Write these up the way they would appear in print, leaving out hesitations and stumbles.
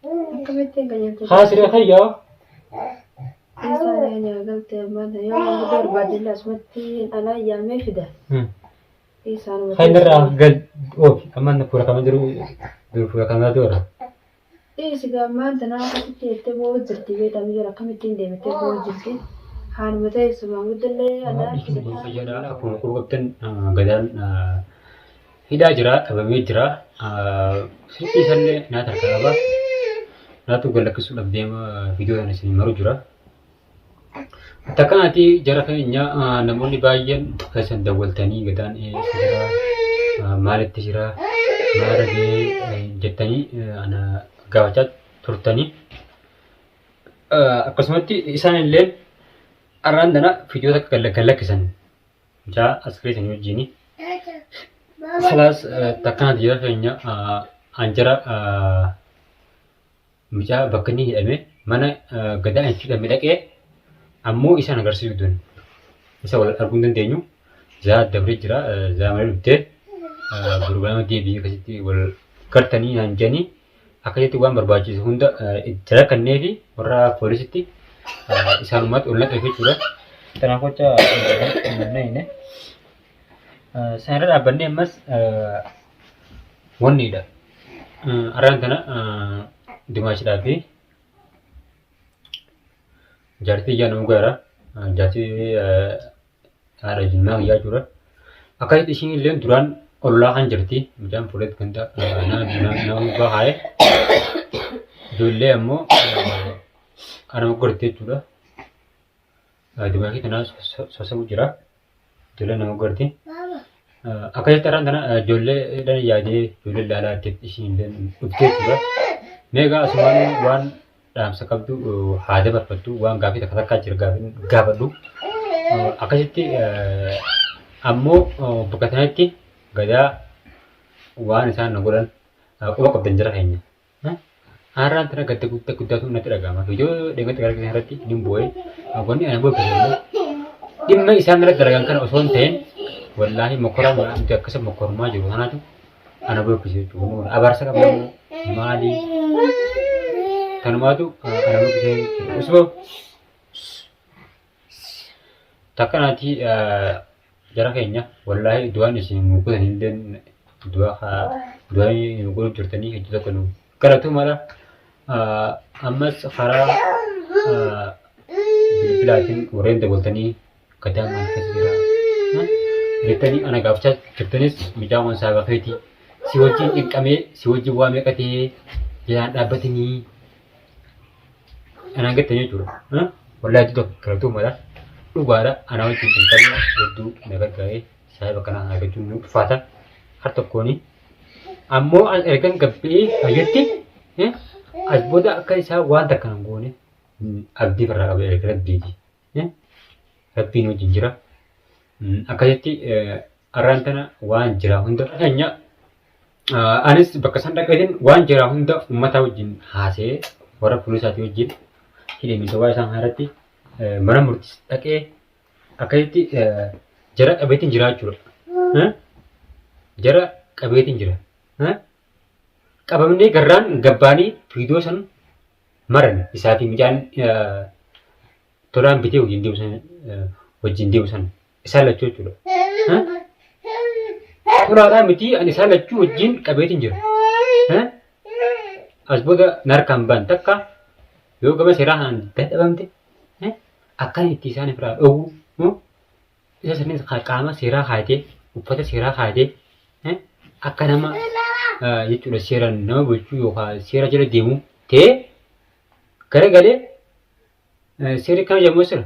Akkamittiin qajeelcha? Haa siree kayyaa. Isaan eenyu galtee ammaan tana yoo maanguddoo barbaadde asumatti alaa yaamee fida. Isaan Kan irraa gad oofi amma fuula kama jiru dur fuula kameraa dura. Dhiisi gaa ammaan tana akkasitti jettee boo'u jirti beektaa miyyoo akkamittiin deebittee boo'u jirti. Haanuma teessu maanguddollee alaa Isin fayyaadha akkuma quba qabdan gadaan hidhaa jira qabamee jira. Silkii isallee naata harka qaba. Naatu gad lakkisuudhaaf deema viidiyoo kana isin maru jira. Takkanati jara keenya namoonni baay'een keessan dawwaltanii gadaan eessa jira maalitti jira maal gahee jettanii ana gaafachaa turtanii. Akkasumatti isaan illee arraan tana viidiyoo takka gad lakkisan mucaa as keessanii wajjini. Kalaas takkanati jara keenya an jara Mucaa bakka inni hidhame mana gadaa itti hidhame dhaqee ammoo isaan agarsiisuu dun isa wal arguu hin dandeenyu. Zaa dabree jira zaa malee dhuftee boru ganama deebi'ee akkasitti wal gartanii naan jedhanii akkasitti waan barbaachisu hunda itti rakkannee fi warra poolisitti isaanumatti ol naqee jechuudha. Kanaaf jecha hin Isaan irra dhaabbannee ammas wanniidha. Arraan tana dimaashidhaa fi jaartii ijaa nama gaara. Jaartii haadha jimmaa kiyyaa jechuudha. Akkasitti ishiin illee duraan ollaa kan jirti. Mucaan fuuletti ganda nama gubbaa kaa'ee. Ijoollee ammoo anama godhatte jechuudha. Dimaashii tana sossobu jira. Ijoollee nama gorti. Akkasitti har'aan tana ijoollee dhan yaadee ijoollee ilaalaa itti ishiin illee dhuftee jechuudha. Meegaa asumaan waan dhaamsa qabdu haa dabarfattu waan gaafii takka takkaa jira gaafiin gaafadhu. Akkasitti ammoo bakka sanatti gadaa waan isaan na godhan quba qabdan jira keenya. Haaraan tana gadda guddaa guddaatu natti dhaga'ama. Viidiyoo dheengadda gara keessan irratti nin boo'e. Wanni ana boo'e immoo dhimma isaan irratti dalagan kana osoo hin ta'in wallaahi mokoraa nuti akkasa mokormaa jiru kanaatu ana boo'ise jechuudha. Abaarsa qabna moo maali? Kanumaatu ana boo'ise jechuudha. Usboo Takka naatii jara keenya wallaahi du'aan isin nu godhan illee du'aa du'aa nu godhu jirtanii hedduu tokko nu galatu mala ammas karaa bilbilaatiin warreen dabaltanii gadaa maal keessa jira jettanii ana gaafachaa jirtanis mucaa kun saaba keetii si wajjin cinqamee si wajjin waa meeqa ta'ee jalaan dhaabbatanii Anaan gattanii jechuudha. Wallaahi hedduu tokko galatuu mala dhugaadha. Anaa wajjin xiinxalli hedduu na gargaaree saahiba kanaa argachuun ni ulfaata. Har tokkooni. Ammoo an ergan gabbee fayyatti as booda akka isaa waan takka hin goone abdii irraa qaba erga rabbiiti. Rabbiin wajjin jira. Akkasitti arraan tana waan jira hunda keenya Anis bakka san dhaqeetiin waan jiraa hunda uummataa wajjin haasa'ee warra poolisaatii wajjin hidhamiinsa waa isaan irratti mana murtiis dhaqee akkasitti jara qabeetiin jira jechuudha. Jara qabeetiin jira. Qabamnee garraan gabbaanii viidiyoo san maran isaa fi mucaan tolaan bitee wajjin deemu san wajjin deemu san isaan lachuu jechuudha. Tolaadhaa miti ani isaan lachuu wajjin qabeetiin jira. As booda narkaan baan takka yoo gama seeraa kanaan dadhabamte akkan itti isaan irraa dhowwu isa sanis qaama seeraa kaayatee uffata seeraa kaayatee akka nama jechuudha seeraan nama bulchuu yookaan seera jala deemu ta'ee garagalee Seerri akkana jedhamu sira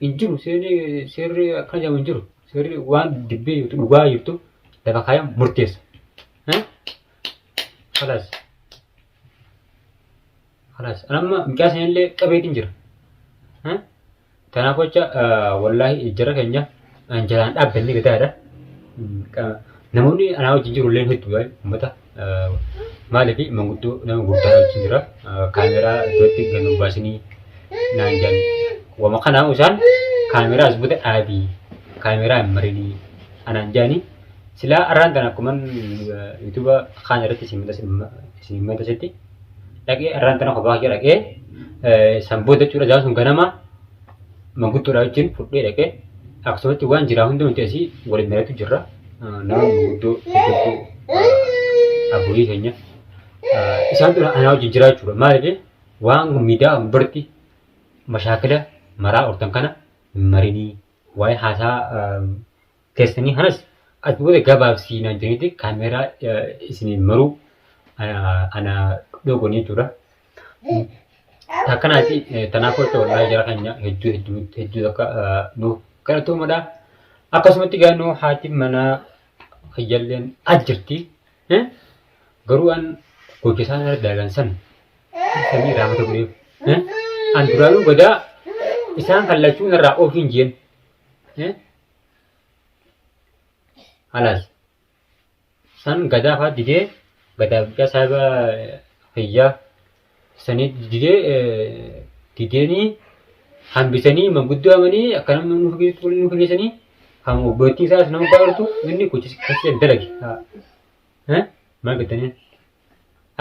hin jiru. Seerri seerri akkana jedhamu hin jiru. Seerri waan dubbii jirtu dhugaa jirtu lafa kaayee murteessa. Kalaas. Kalaas. Amma mucaa sanillee qabeetiin jira. Kanaaf jecha wallaahi jara keenya jalaan dhaabbanni gadaadha. Namoonni anaa wajjin jiru illee hedduudha uummata. Maaliif manguddoo nama guddaa wajjin jira. Kaameeraa duratti gad nu baasanii naan jedhan. Wama kanaa isaan kaameeraa as booda dhaabii kaameeraa hin marinii anaan jedhanii silaa arraan tan akkuman yuutuuba kaan irratti isin maxxansetti Dhaqee arraan tana kophaa kiyya dhaqee san booda jechuudha gaafa sun ganama manguddoodhaa wajjin fudhee dhaqee akkasumatti waan jiraa hundi nuti asii waliin mari'atu jirra. Nama manguddoo hedduu abbootii keenya isaan dura anaa wajjin jiraa jechuudha. Maaliif waan miidiyaa gubbarratti mashaakila maraa ooltan kana hin marinii waa'ee haasaa keessanii kanas as booda gabaabsii naan jedhaniiti kaameeraa isiniin maruu ana dhooganii jechuudha. Akkanaati tanaaf jecha wallaahi jara keenya hedduu hedduu hedduu takka nuuf galatoomadha. Akkasumatti gaanuu haati manaa kiyyalleen as jirti. Garuu an gocha isaan irra dalagan san samii raamata godheef. An duraanuu gadaa isaan kallachuu narraa ofiin jeen. Halaas. San gadaa fa'aa didee gadaa bichaa saahiba kiyyaa sanii didee dideenii hambisanii manguddoo amanii akka namni nu fageessanii kan obboleettiin isaas nama baay'atu inni gocha keessa dalage. Maal jettanii?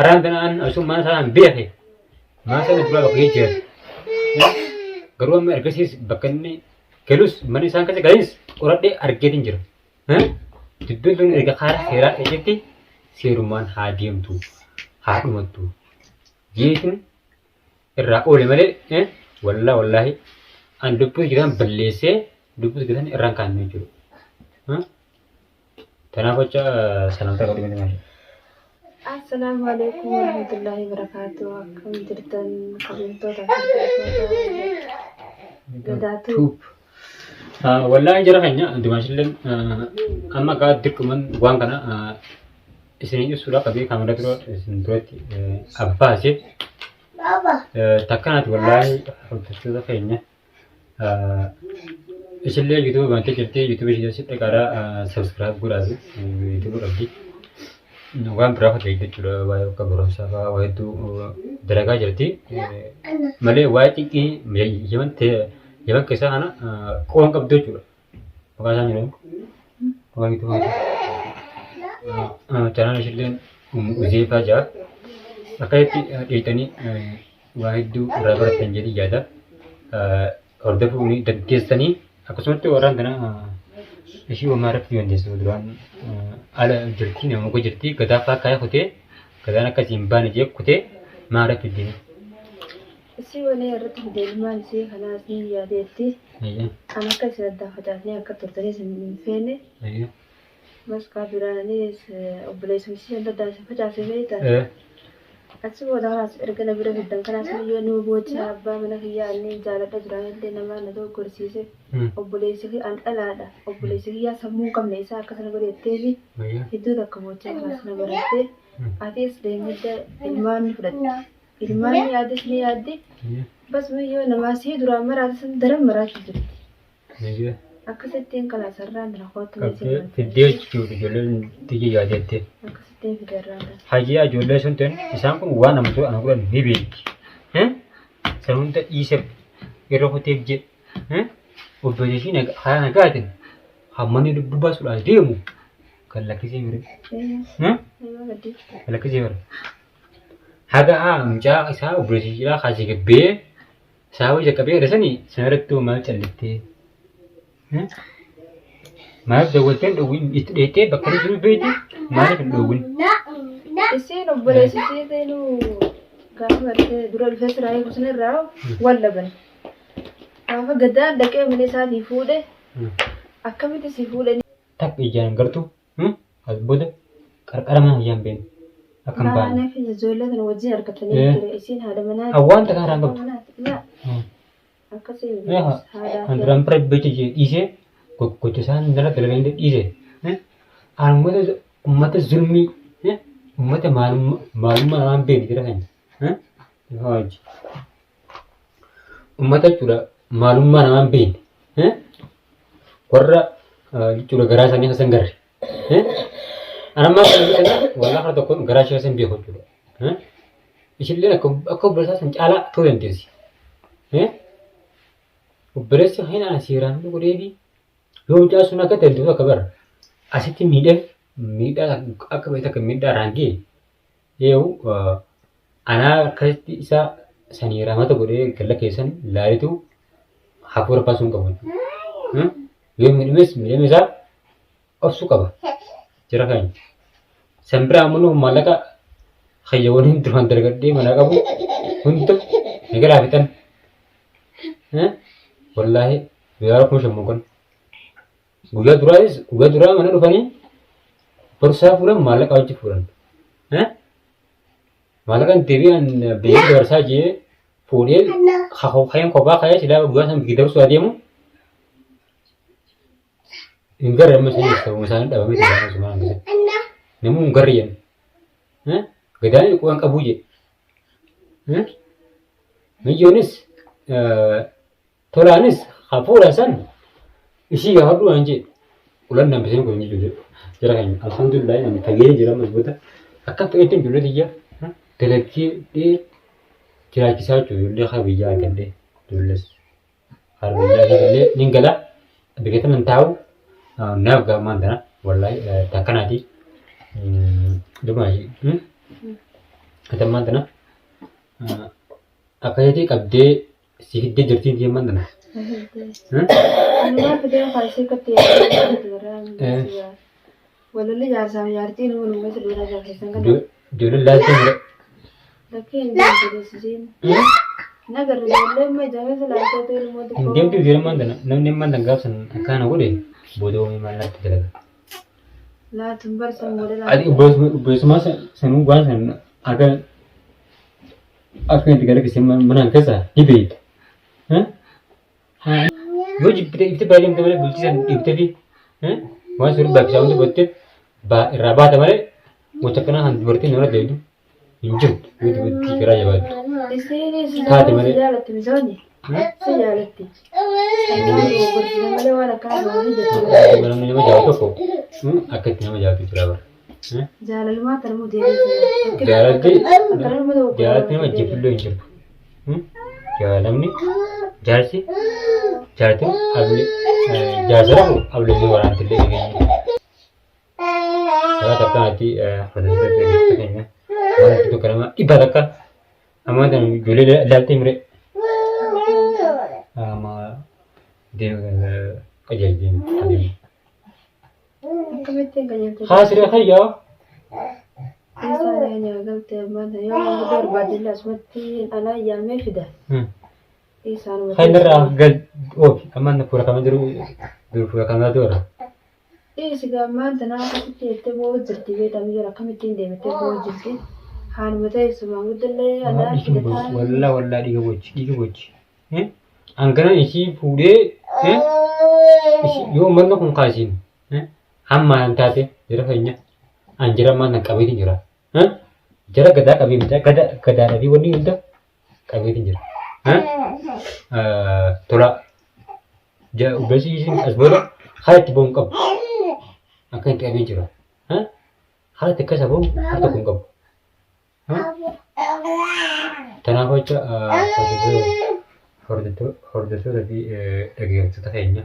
Araan tanaan osoo mana isaa hin beeke mana sana duraa bakka jira. Garuu amma ergasiis bakka inni galus mana isaan keessa galanis qoradhee argeetiin jira. Dubbiin tun erga karaa seeraa dheetetti seerummaan haa deemtu haa dhumattu jeetiin irraa oole malee wallaa wallaahi an lubbuu jiran balleessee lubbuu jiran irraan kaanne jechuudha. Kanaaf jecha salamtaa godhi malee maali. Assalaamu alaikum warahmatullahi wabarakatuh. Akkam jirtan kabajamtoota fi hordoftoota Gadaa Tube. Wallaahi jara keenya dimaashilleen amma gaa dirquman waan kana isin ibsuudha qabee kaameraa dura isin duratti abbaase takkanaati wallaahi hordoftoota keenya Isillee YouTube bantee jirti. YouTube ishee si dhaqaadha. Subscribe godhaati. YouTube qabdi. Waan biraa hojii jechuudha. Waa'ee akka barumsaa fa'aa waa hedduu dalagaa jirti. Malee waa'ee xiqqii yaman yaman keessaa kana qoon qabdu jechuudha. Maqaa isaan jedhamu. Maqaa YouTube Chaanaal ishilleen Uzeefaa ja'a. Akkasitti dheeyxanii waa hedduu irraa barattan jedhee yaada. Hordofuu ni dandeessanii akkasumatti warraan kana ishii homaa irratti dandeessu duraan ala jirti nama muka jirti gadaa fa'aa kaayee kutee gadaan akkasii hin baane jee kutee maa irratti fidde. Isii wanee irratti fide ilmaan isii kanaas ni yaadeetti. An akka isin addaan facaasnee akka turtanis hin feene. Masqaa biraanis obboleessuma isii san daddaan isin facaase beektaa? Achi booda kanaas erga na bira fiddan kanaas yoo nama boochaa abbaa mana kiyyaa inni jaaladha duraan illee namaa na dogoggorsiise obboleessi kiyya an dhalaadha obboleessi kiyyaa sammuu hin qabne isaa akkasana godhetteefi hedduu takka boochaa kanaas na baratte atis deemidda ilmaan ni fudhatte ilmaan ni yaaddes ni yaaddi bas miyyoo namaa sii duraan maraate san daran maraachuu jirti. Eeyyee. Akkasittiin kalaas irraan dhala kootu Qabdee fiddee jechuudha ijoolleen tiyya yaadeette. Akkasittiin fide irraan dhala. Hajiyaa ijoollee sun ta'an isaan kun waan amantuu ana godhan ni beekti. San hunda dhiiseef irra kuteef jedhe. Obboleessi ishii karaa nagaatiin hammanni lubbuu baasuudhaaf deemu kan lakkisee bire. Kan lakkisee bire. Haga haa mucaa isaa obboleessi ishiidhaa kaasee gabbee Saawwa ija qabee jedhe sani sana irratti hoo maal calliftee? Maaliif dawwaltee hin dhowwin? Itti dheettee bakka inni jiru beekti maaliif hin dhowwin? Isiin obboleessi isiitiin gaafa gartee dura dhufee siraa eegu sun irraa wal dhaban. Gaafa gadaan dhaqee mana isaatii fuudhe akkamitti si fuudhe Takka ijaan hin gartu As booda qarqara mana kiyyaa hin beekne. Akka hin baane. Maaliif ijoollee kana wajjin argatanii Eh. ture isiin haadha manaa. Awwaan takka irraa hin qabdu. Laa akkasii Beekaa haadhaa kan duraan bira beekte jee dhiisee gocha isaan nala dalaganii dhiise. Aan uummata uummata zulmii uummata maalummaa maalummaa namaa hin beekne jira keenya. Hojii. Uummata jechuudha maalummaa namaa hin beekne. Warra jechuudha garaa isaanii keessa hin garre. An ammaa kana kana walaa kana tokkoon garaa ishee keessa hin beeku jechuudha. Ishillee akka akka obboleessaa san caalaa ta'uu dandeessi. Obboleessi hin ana seeraan nu godheefi yoo mucaa sun akka ta'e akka bara asitti miidhee miidhaa akka beektu akka miidhaa irraan ga'e yoo Anaa akkasitti isa sanii rahmata godhee galla keessan laalitu hafuura baasuu hin qabu jechuudha. Yoo miidhames miidhama isaa obsuu qaba. Jira keenya. San biraa ammoo maallaqa hayyawwan duraan dalagadhee manaa qabu hunda ni galaa fixan. Wallaahi guyyaa 5,000 kun. Guyyaa duraayis guyyaa duraa mana dhufanii borsaa fuudhan maallaqa wajji fuudhan. Maallaqan deebi'an biyya dabarsaa jee fuudhee ka'een kophaa ka'ee silaa guyyaa san biyya dabarsuu adeemu hin garre amma isaanii sababuma isaanii dhabamee ta'e osuma hangise. Namuu hin garre jenna. Gadaan quban qabuu jedhe. Miyyoonis tolaanis hafuura san ishii gaafadhu waan jedhe. Ulan nambiseen kun hin jiru jedhu. Jara keenya alhamdulillah namni fayyee jira ammas booda akka fedhetti ijoollee tiyya dalaggee jiraachisaa jechuudha ijoollee haa biyyaa argadhee ijoollees. Harmayyaa illee nin gala biyya tana taa'u naaf gaammaan tana wallahi takkanaati. Dhuma atammaan tana akkasitti qabdee si fiddee jirti deemaan tana. Anumaa fidee kaasee katti yaaduu Walolli jaarsaaf jaartii nama nu keessa dhiiraa jaarsa kan Ijoolleen laaltee mura. Lakkee hin deemtu deessisiin. Nagarra ijoollee amma ijaa keessa laaltee ta'e ilmoo Hin xiqqoo. deemtu ijoolleen tana namni ammaan tan gaafsan akkana godhe booda oomii maal natti dalaga. Laatuun barsan booda Ati laatu. obboleessumaa sanuu waan san akka akka itti galakkisee manaan keessa ni beekta. Yoo jibbite ifte baay'ee deemte malee bultii san dhiiftee fi waan sirrii baakisaa hundi gottee irraa baata malee gocha akkanaa kan dubartiin nama deebitu hin jirtu yoo dubartii garaa jabaattu. Isiinis Taate nama si malee. jaalatti misoonni. Si jaalatti. Sanaan dogoggorsiisa malee waan akkanaa nama hojjetu. Namni nama jaalatu tokko akka itti nama jaalatu jira bara. Jaalalumaa tanamuu deebiin. Jaalalti Akkanuma dogoggora. jaalalti nama jibbullee hin jirtu. Jaalamni jaarsi jaartiin ablee jaarsa rafu ablee waraantillee dhageenya. Karaa takkaatti hordoftoota keenya waan itti tokko nama dhibba takka amma tan ijoollee ilaaltee mire. Amma deemu qajeeltiin adeemu. Akkamittiin qajeeltee? Haasiree hayyaa. Isaan eenyu galtee ammaa ta'e yoo waan guddaa barbaadde asumatti anaa yaamee fida. Isaan Kan irraa gad oofi amma inni fuula kamii jiru dur fuula kamii dura. Dhiisi gaammaan tanaa akkasitti jettee boo'u jirti beektamii jira akkamittiin deebittee boo'u jirti. Haaluma ta'e sumaan guddallee anaa fida taa'ee. Wallaa wallaa dhiiga gochi dhiiga gochi. Hangana ishii fuudhee yoo uummanni kun kaasiin hamma an taate jara keenya an jira ammaan kan qabeetiin jira. Jara gadaa qabee miti gada gadaadhaa fi wanni hunda qabeetiin jira. Tola obboleessi isiin as booda haala itti ba'uun qabu. Akka itti qabee jira. Haala itti akkasa ba'u har tokko hin qabu. Kanaaf jecha hordoftoota fi dhaggeeffattoota keenya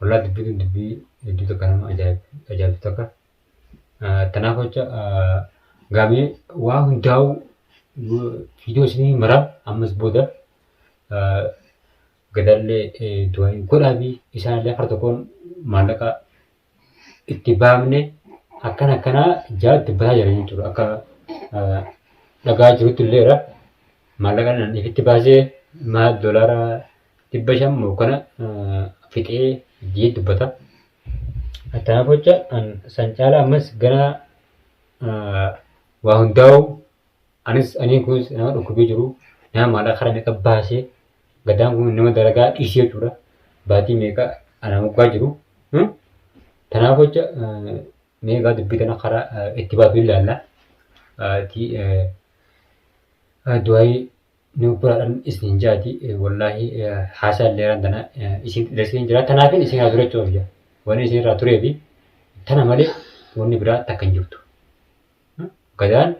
wallaa dubbii tun dubbii hedduu takka nama ajaa'ibsu takka. Kanaaf jecha gaamee waa hundaa'u viidiyoo isinii mara ammas booda gadallee du'aa godhaa fi isaanillee har tokkoon maallaqa itti baafne akkana akkanaa jaa dubbataa jiran jechuudha. Akka dhagaa jirutti illeera maallaqa nan ifitti baasee maal doolaara 500 moo kana fixee jee dubbata. Kanaaf jecha san caalaa ammas gara waa hundaa'u anis aniin kunis nama dhukkubee jiru nama maallaqa karaa meeqa baasee gadaan kun nama dalagaa dhiisee jechuudha. Baatii meeqa ana moggaa jiru. Kanaaf jecha meeqaa dubbii kana karaa itti baatu ilaalla. Du'aayii nu biraadhaan isin jaati wallaahi haasaa illee tana isin isin jira. Kanaafin isin irraa ture jechuudha. Wanni isin irraa turee fi tana malee wanni biraa takka hin jirtu. Gadaan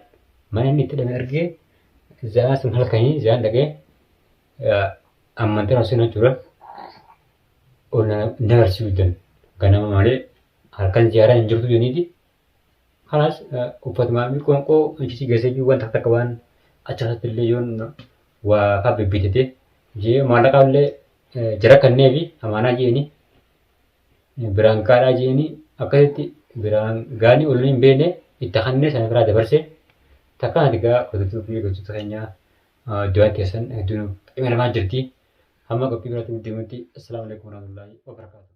mana inni itti hidhame argee za'aa sun halkanii za'aan dhaqee ammantaan osoo jechuudha. Ol na barsiisuu didan ganama malee halkan ziyaaraa hin jirtu jeniiti. Kanaas uffatumaa fi qoonqoo achi geessee fi wanta takka waan Achi keessatti illee yoon waa faa bibbitate jee maallaqa illee jara kanneefi amaanaa jeeni biraan gaadhaa jeeni akkasitti biraan gaanii olii hin beekne itti kannee sana biraa dabarse takka ati gaa hordoftoota fi hordoftoota keenyaa du'aan teessan hedduu nuuf qimalamaa jirti. Hamma qophii biraatti deemutti assalaamu alaikum warahmatullahi wabarakatuh.